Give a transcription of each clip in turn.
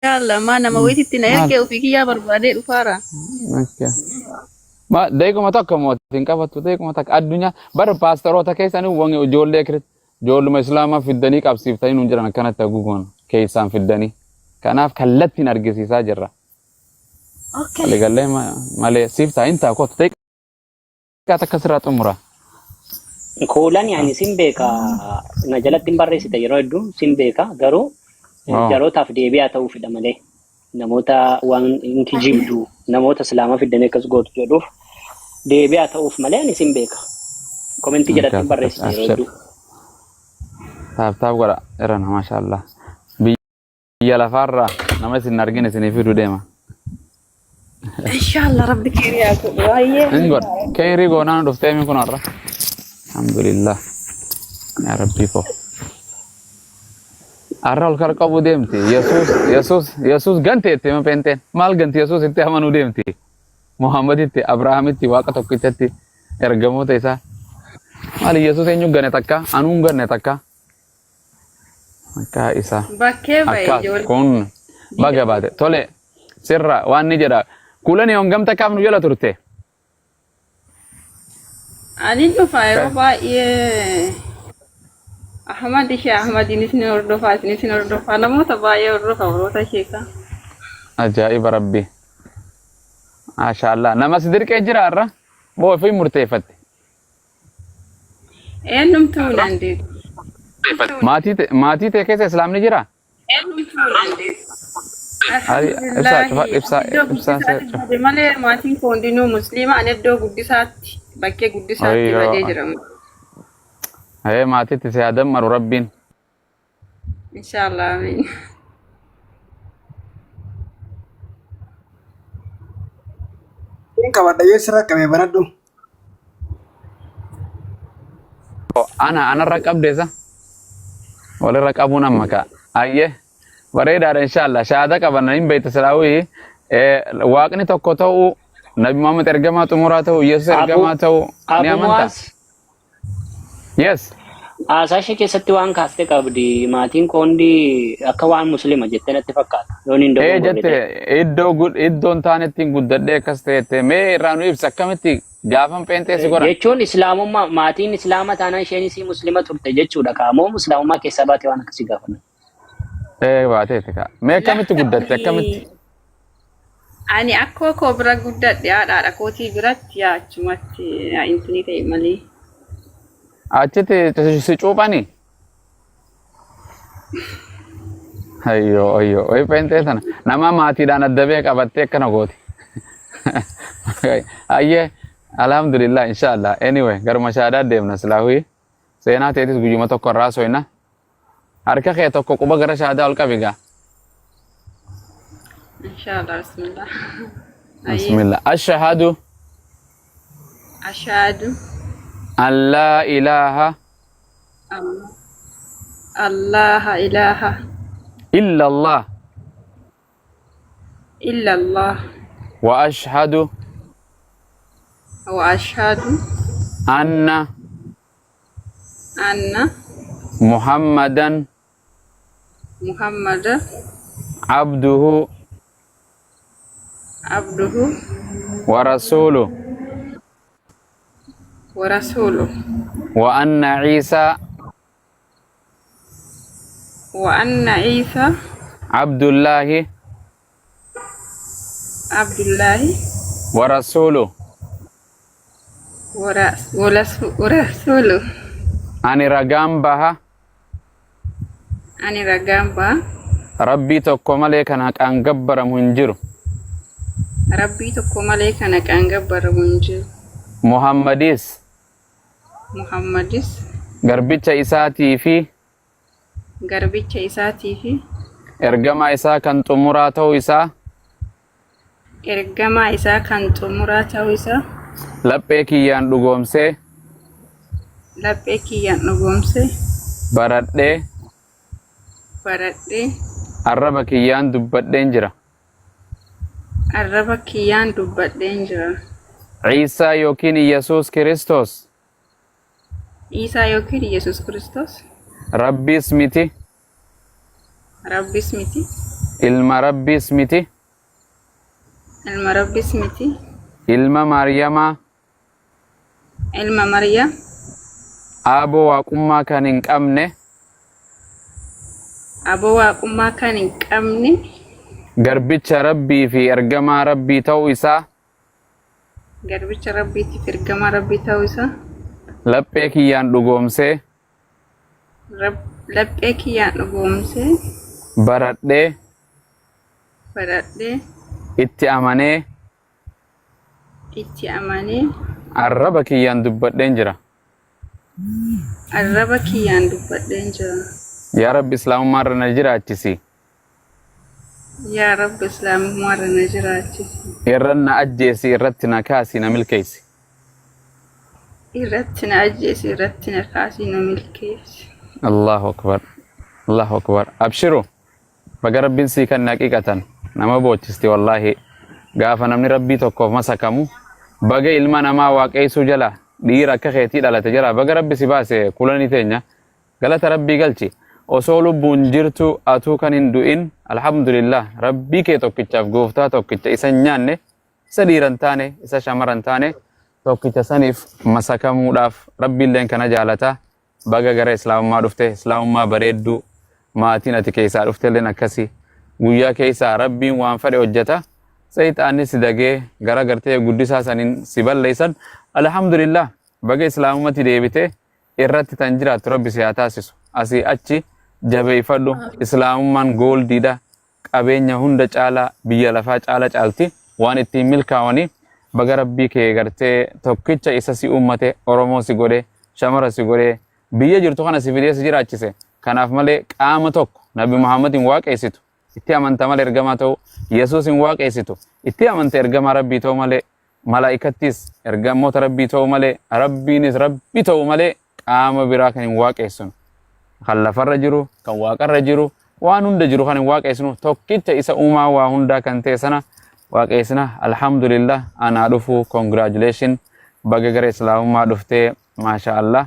Inshallah maa nama wayititti na Maal? ergee ofii kiyyaa barbaadee dhufaara. Okay. Ma deequma tokko mootiin qabattu deequma takka addunyaa bara paastaroota keessanii wangi ijoollee ijoolluma islaamaa fiddanii qabsiiftanii nuun jiran akkanatti haguugoon keessaan fiddanii. Kanaaf kallattiin argisiisaa jirra. Okay. Waliigallee malee siif ta'a hin ta'a kootu daqiiqaa takka sirraa xumura. Kuulan ani sin beeka na jalatti hin barreessite yeroo hedduu sin beeka garuu jarootaaf deebi'aa ta'uufidha malee namoota waan hin kijibdu namoota islaamaa fiddanii akkas gootu jedhuuf deebi'aa ta'uuf malee ani sin beeka. Komentii jalatti hin barreessite yeroo hedduu. Taap taap godha irrana maashaallah. Biyya lafaarraa nama isin hin argine isinii fiduu deema. Inshallah rabbi keerii haa godhu. Baay'ee Hin godha. Keerii goonaan dhuftee mi kun har'a. Alhamdulillah. Yaa Rabbii koo. Har'a ol kar qabuu deemti. Yesuus Yesuus Yesuus gante itti hima peenteen. Maal ganti Yesuus itti amanuu deemti. Muhammaditti Abrahaamitti Waaqa tokkichatti ergamoota isaa. Maali Yesuus eenyu gane takka? Anuu hin ganne takka. Maqaa isaa. Bakkee bahe Akkas ijoollee. kun baga baate. Tole sirra waan ni jedha. Kuulani hangam takkaaf nu jala turte? Ani dhufa yeroo baay'ee Ahmad ishee Ahmadiinis ni hordofa isinis ni hordofa namoota baay'ee hordofa warroota ishee kaa. Ajaa'iba rabbi. Maashaallah. Nama si dirqee jira har'a? Moo ofii murteeffatte? Eenyumtuu naan deebi. Maatii tee keessa islaamni jira? Eenyumtuu naan deebi. Ali ibsaa cufa Alhamdulillahi ibsaa iddoo ibsaa see guddisaatti cufa. bade malee maatiin koo hundinuu musliima ani iddoo guddisaatti bakkee guddisaatti Ayyoo. badee jira. Ee maatiitti si haa dammaru rabbiin. Inshallah amiin. Hin qabadha yoo sirra qabee banadhu. Ana anarra qabdeessa. Walirra qabuun amma ka'a. Ayyee bareedaadha inshallah. Shahaada qabanna hin beekta silaawii. Waaqni tokko ta'uu Nabi Muhammad ergamaa xumuraa ta'uu Yesuus Abu ergamaa ta'uu ni Abu amantaa? Muwaaz Yes. Haasaa ishee keessatti waan kaaste qabdi. Maatiin koo hundi akka waan muslima jettee natti fakkaata. Yoon hin Ee dogongorre jette ta'e. iddoo iddoon taanetti guddadhee akkas ta'e mee irraa nu ibsa akkamitti gaafan pheenxee si godhan. Jechuun islaamummaa maatiin islaama taanaan isheenis muslima turte jechuudha. Kaamoo islaamummaa keessaa baate waan akkasii gaafanna. Ee baateeti kaa. Mee akkamitti guddatte akkamitti? Ani akkoo koo bira guddadhe haadha haadha kootii biratti yaa achumatti yaa intinii ta'e malee. Achitti si cuuphanii? Ayyoo ayyoo wayi pheenxee sana nama maatiidhaan adda bee qabattee akkana gooti. Ayyee alhamdulillah inshallah anyway garuma shaadaa deemna silaahuu seenaa teetis guyyuma tokko irraa soyna. Harka kee tokko quba gara shaadaa ol qabi gaa. Inshallah bismillah. Ayyee. Bismillah. Ashhadu Ashhadu an laa ilaaha Allah ilaha illa Allah illa Allah wa ashhadu wa ashhadu anna anna Muhammadan Muhammada abduhu abduhu wa rasuluhu wa rasuluhu wa anna Isa wa anna Isa abdullahi Abdullahi wa rasuluhu. Warasuulu. Ani ragaan baha Ani ragaan baha. Rabbii tokko malee kan haqaan gabbaramu hin jiru. Rabbii tokko malee kan haqaan gabbaramu hin jiru. Muhammadis Muhammadis garbicha isaatii fi garbicha isaatii fi ergamaa isaa kan xumuraa ta'uu isaa ergamaa isaa kan xumuraa ta'uu isaa laphee kiyyaan dhugoomsee laphee kiyyaan dhugoomsee baradhee baradhee arraba kiyyaan dubbadheen jira. arraba kiyyaan dubbadheen jira. Ciisaa yookiin Yesuus Kiristoos Iisaa yookiin Yesuus Kiristoos Rabbiis miti Rabbis miti. Ilma Rabbiis miti. Ilma Rabbiis miti. Ilma Maariyamaa. Ilma Maryam. Aaboo waaqummaa kan hin qabne. Aboo waaqummaa kan hin qabne. Garbicha Rabbii fi ergamaa Rabbii ta'uu isaa. Garbicha Rabbiitiif ergamaa Rabbii ta'uu isaa. Laphee kiyyaan dhugoomsee. Laphee kiyyaan dhugoomsee. Baradhee. Baradhee. Itti amanee. Itti amanee. Arraba kiyyaan dubbadheen jira. Arraba kiyyaan dubbadheen jira. Yaa Rabbi, islaamummaa irra na jiraachisi. Yaa Rabbi, islaamummaa irra na jiraachisi. Irra na ajjeesi, irratti na kaasi, na milkeessi. Irratti na ajjeesi, irratti na kaasi, na milkeessi. Allahu akbar. Allahu akbar. Abshiru. Baga Rabbiin sii kan haqiiqatan nama boochisti wallaahi. Gaafa namni Rabbii tokkoof masakamu, baga ilma namaa waaqeessuu jala dhiira akka keetii dhalate jala baga Rabbi si baase. Kulanii teenya, galata Rabbii galchi. Osoo lubbuun jirtu atuu kan hin du'in, alhamdulillah, Rabbii kee tokkichaaf, gooftaa tokkicha isa hin nyaanne, isa dhiira hin taane, isa shamara hin taane, tokkicha saniif masakamuudhaaf Rabbiilleen kana jaalata. Baga gara islaamummaa dhufte, islaamummaa bareedduu. Maatiin ati keessaa dhuftelleen akkasi. Guyyaa keessaa Rabbiin waan fedhe hojjeta. Seexaanni si dagee gara gartee guddisaa saniin si balleessan. Alhamdulillah, baga islaamummaatti deebite. Irratti tan jiraattu Rabbi si haa taasisu. Asii achi jabeeffadhu. Islaamummaan gooldiidha. Qabeenya hunda caalaa, biyya lafaa caala caalti waan ittiin milkaa'anii. Baga Rabbii kee gartee tokkicha isa si uummate, Oromoo si godhe, shamara si godhe, biyya jirtu kana si fidee si jiraachise. Kanaaf malee qaama tokko Nabi Muhammadin waaqeessitu itti amanta malee ergamaa ta'u, Yesuus hin waaqeessitu itti amanta ergamaa Rabbii ta'u malee, malaa'ikattis ergamoota Rabbii ta'u malee, Rabbiinis Rabbi ta'u malee, qaama biraa kan hin waaqeessinu, kan lafarra jiru, kan waaqarra jiru, waan hunda jiru kan hin waaqeessinu, tokkicha isa uumaa waa hundaa kan ta'e sana waaqeessina. Alhamdulillah, anaa dhufu, congratulation, baga gara islaamummaa dhuftee. Maasha Allah,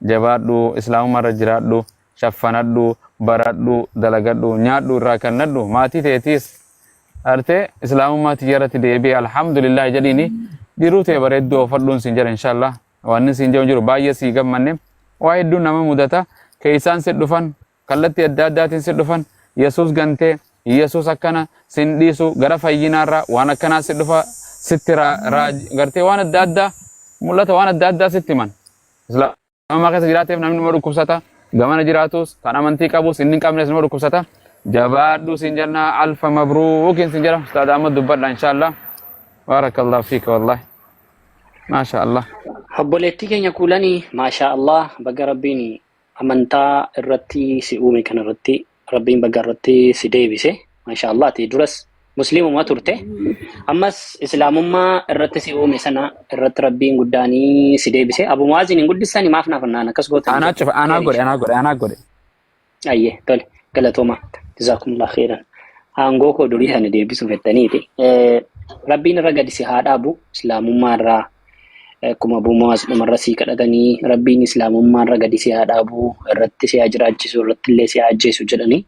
jabaadhu, islaamummaa irra jiraadhu, shaffanadhu, baradhu, dalagadhu, nyaadhu, irraa kennadhu maatii teetiis. Artee islaamummaa tiyya irratti deebi'e, alhamdulillah jedhiini, jiruu tee bareedduu oofadhuun siin jedha. Inshallah, waan siin jedhu jiru, baay'ee sii gammanne. Waa hedduun nama mudata, keessaan si dhufan, kallattii adda addaatiin si dhufan, Yesuus gantee, Yesuus akkana sin dhiisu, gara fayyinaarraa waan akkanaa si dhufa, sitti gartee waan adda addaa mul'ata, waan adda addaa sitti himan. Islaamummaa keessa jiraateef namni nama dhukkubsata. Gamana jiraatus, kan amantii qabus, inni hin qabnes nama dhukkubsata. Jabaadhu siin jenna, alfa mabruukin siin jedha. Ustaad Ahmad, dubbadha inshallah. Barakallahu fiika wallahi. Maasha Allah. Obboleettii keenya Kuulanii, maashaa Allah, baga Rabbiin amantaa irratti si uume kana irratti Rabbiin baga irratti si deebise. Maashaa Allah, ati duras musliimuma turte. Ammas islaamummaa irratti si uume sana irratti Rabbiin guddaanii si deebise. Abu Mu'aaziin hin guddistani, maaf naaf naan akkas gootan? Anaa cufa, anaa godhe, anaa godhe, anaa godhe. Ayyee, tole, galatooma. Jazaakumullah khairan. Aangoo koo durii sana deebisuuf jettaniiti. Rabbiin irra gadi si haa dhaabu islaamummaa irraa, akkuma Abu Mu'aaz dhumarra sii kadhatanii, Rabbiin islaamummaa irra gadi si haa dhaabu, irratti si haa jiraachisu, irratti illee si haa ajjeesu jedhanii.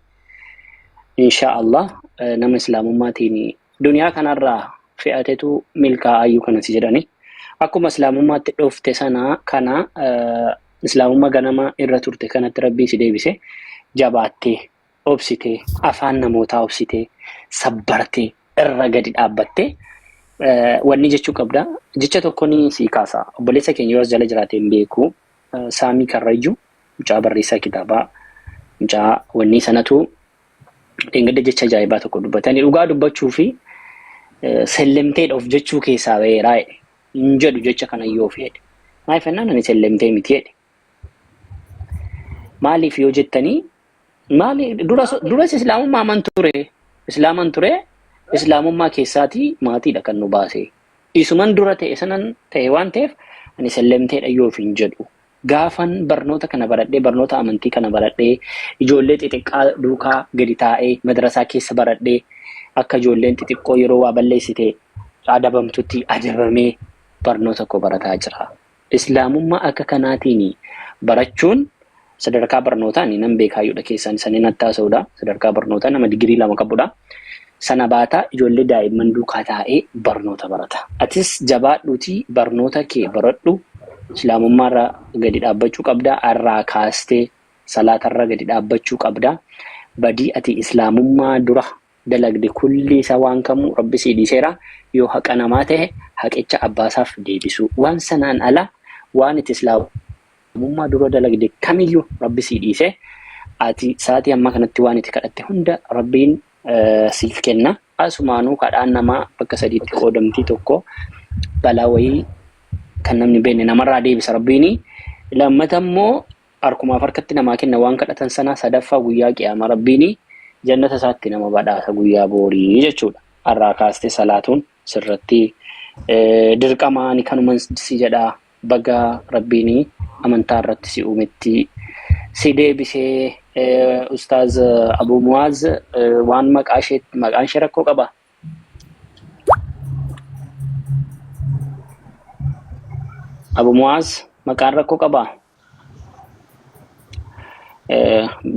Insha Allah, nama islaamummaatiin duniyaa kanarraa fe'atetu milkaa'aayyuu kana si jedhanii. Akkuma islaamummaatti dhufte sana kana, islaamummaa ganama irra turte kanatti Rabbiin si deebise, jabaattee, obsitee, afaan namootaa obsitee, sabbartee, irra gadi dhaabbattee wanni jechuu qabda. Jecha tokko ni sii kaasa. Obboleessa keenya yoo as jala jiraate hin beeku. Saamii Karrayyuu, mucaa barreessaa kitaabaa, mucaa wanni sanatu dheengadda jecha ajaa'ibaa tokko dubbatanii, dhugaa dubbachuu fi sellemteedha of jechuu keessaa baheeraa jedhe. Hin jedhu jecha kana yoo fedhe. Maaliif jennaan, ani sellemtee miti jedhe. Maaliif yoo jettanii, maali, duras islaamummaa aman ture. Islaaman ture. Islaamummaa keessaatii maatiidha kan nu baase. Isuman dura ta'e sanan ta'e waan ta'eef, ani sellemteedha yoo hin jedhu. Gaafan barnoota kana baradhee, barnoota amantii kana baradhee, ijoollee xixiqqaa duukaa gadi taa'ee madrasaa keessa baradhee, akka ijoolleen xixiqqoo yeroo waa balleessite adabamtutti adabamee barnoota koo barataa jira. Islaamummaa akka kanaatiin barachuun Sadarkaa barnootaa ani nan beekaayyuudha keessaan isaanii natti haasa'uudha. Sadarkaa barnootaa nama digirii 2 qabudha. Sana baataa ijoollee daa'imman duukaa taa'ee barnoota barata. Atis jabaadhuutii barnoota kee baradhu. Islaamummaarra gadi dhaabbachuu qabda. Arraa kaastee salaatarra gadi dhaabbachuu qabda. Badii ati islaamummaa dura dalagde kulli isaa waan kamuu Rabbi sii dhiiseera. Yoo haqa namaa ta'e haqicha abbaasaaf deebisuu. Waan sanaan ala waan itti islaamummaa dura dalagde kamiyyuu Rabbi sii dhiise. Ati sa'aatii ammaa kanatti waan itti kadhatte hunda Rabbiin siif kenna. Asumaanuu kadhaan namaa bakka sadiitti qoodamtii tokko balaa wayii kan namni beekne namarraa deebisa Rabbiini. Lammata immoo harkumaaf harkatti namaa kenna waan kadhatan sana sadaffaa guyyaa qiyaamaa Rabbiini jannata isaatti nama badhaasa guyyaa boorii jechuudha. Har'aa kaastee salaatuun sirratti dirqama ani kanuman si jedha baga Rabbiini amantaa irratti si uumetti si deebisee Ustaaz Abu Muwaaz waan maqaa ishee maqaan ishee rakkoo qaba. Abu Muwaaz maqaan rakkoo qabaa?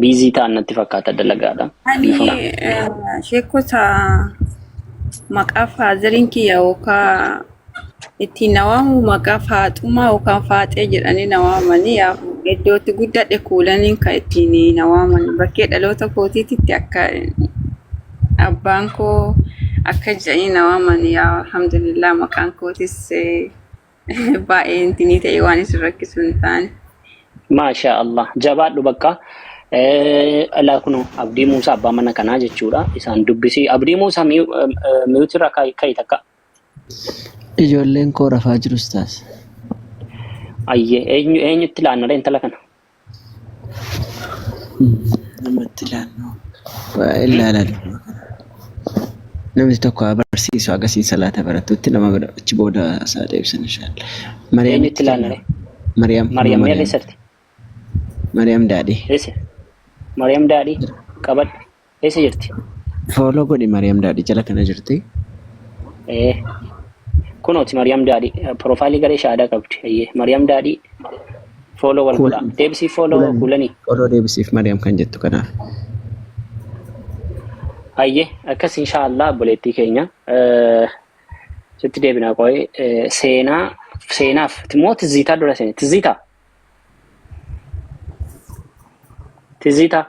Biizii ta'an natti fakkaata dalagaadha. Ani Dhiifama. Sheekota maqaa faazariin kiyya yookaan ittiin na waamu maqaa faaxumaa yookaan faaxee jedhanii na waamanii yaa iddootti guddadhe kuulaniin kan ittiin na waaman bakkee dhaloota kootiitti akka abbaan koo akka jedhanii na waaman yaa alhamdulillah maqaan kootis baay'ee intinii ta'e waan isin rakkisu hin taane. Maashaa Allah. Jabaadhu bakka. Alaa kun Abdii Muusaa abbaa mana kanaa jechuudha. Isaan dubbisii. Abdii Muusaa miyuutirra ka'i takka. Ijoolleen koo rafaa jiru ustaas. Ayyee eenyu eenyutti laannaree intala kana? Namatti laannu. Waa ilaalaa Namni tokko haa barsiisu agasiin salaata barattutti nama bira achi booda isaa deebisan inshallah. Mariyaam Eenyutti laannaree? Mariyaam Mariyaam Mariyaam eessatti? Mariyaam Daadhii. Eessa? Mariyaam Daadhii qabadhu. Eessa jirti? Follow godhi Mariyaam Daadhii jala kana jirti. Ee. Kunooti Mariyaam Daadhii piroofaayilii garee shaadaa qabdi. Ayyee Mariyaam Daadhii follow wal godhaa. Kuulanii. Deebisii follow Kuulanii. kuulanii. Follow deebisiif Mariyaam kan jettu kanaaf. Ayyee akkas inshaallah obboleettii keenya. Sitti deebinaa qo'ee seenaa seenaaf moo tizziitaa dura seene tizziitaa. Tizziitaa.